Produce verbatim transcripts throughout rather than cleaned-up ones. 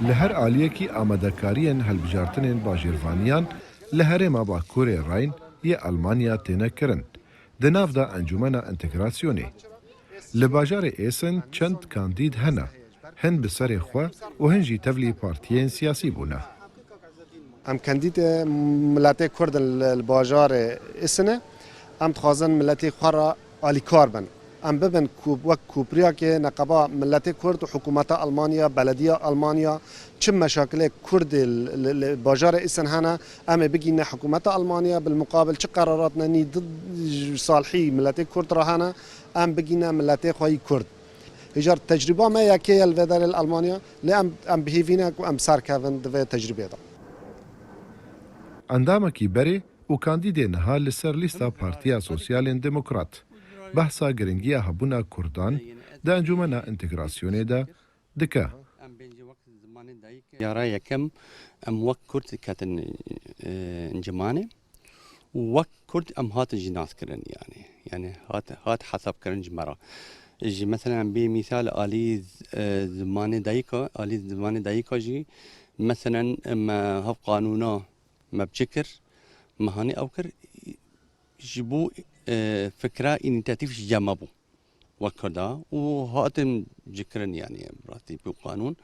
Li her aliyekî amadekariyên hilbijartinên bajêrvaniyan li herêma Bakurê Rhein yê Almanya têne kirin, di nav de Encûmena Entegrasyonê. Li bajarê Essen çend kandîd hene, hin bi serê xwe û hin jî tevlî partiyên siyasî bûne. Em kandîdê miletê Kurd in li, li bajarê Essen e. Em dixwazin miletê xwe re alîkar bin. Em bibin ku wek kopriyakê neqeba miletê Kurd û hikûmeta Almanya, belediya Almanya, çi meşakilê Kurdê li, li, li bajarê Essen hene, em ê bigîne hikûmeta Almanya, bilmuqabil çi qerarat nenî di salhî miletê Kurd re hene, em bigîne miletê xwe yî Kurd. Hêjar tecrûba me yekê ye li vê derê li Almanya, lê em, em bi hêvî ne ku em serkevin di vê tecrûbê de. Endamekî berê û kandîdê niha li ser lîsta Partiya Sosyalên Demokrat behsa giringiya hebûna Kurdan di Encûmena Entegrasyonê de dike. Em bêjin wek zimanê dayik. Yara yekem em wek Kurd ketin, e, encûmanê û wek Kurd em hatin jî naskirin yani. Yani hat, hat hesabkirin ji me re. Ji mesela em bê misal alî, e, zimanê dayika, alî zimanê dayika jî mesela me hev qanûna me bi çi kir, me hanî ew kir, ji bo, e, fikra înîsiyatîf ji cem me bû. Wek Kurda û hatin cikirin, yani rastî bi qanûn.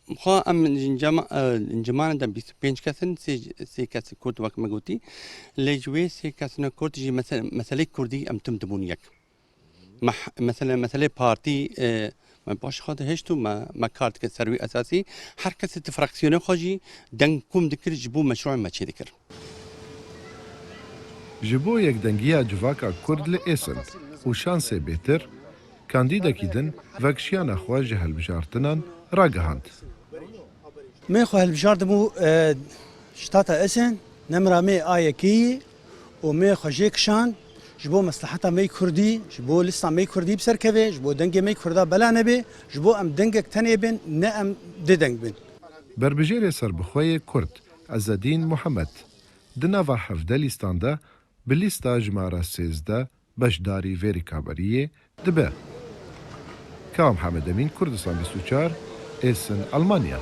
Xwe em encama, e, encamane de bîst û pênc kes in, sê, sê kes Kurd wek me gotî. Lê ji wê sê kesine Kurd jî mese-, meselê Kurdî em tim dibûn yek. Meh-, mesela meselê partî, e, me baş xwe dihişt û me, me kar dikir ser wî esasî. Her kesê di fraksiyonê xwe jî deng kom dikir ji bo meşruê me çêdikir. Ji bo yekdengiya civaka Kurd li Essen û şansê bêtir, kandîdekî din vekşiyana xwe ji hilbijartinan ragihand. Mê xwe hilbijardim û, e, ştata Essen, nemra mê a yekê yî û mê xwe jê kişand ji bo mesleheta mey Kurdî, ji bo lista mey Kurdî bi ser keve, ji bo dengê mey Kurda bela nebe, ji bo em dengek tenê bin, ne em du deng bin. Berbijêrê serbixwe yê Kurd, Ezedîn Muhammed, di nava hevdeh lîstan de bi lîsta jimara sêzdeh beşdarî vê rêkaberiyê dibe. Kawam Hemed Emîn, Kurdistan bîst û çar, Essen, Almanya.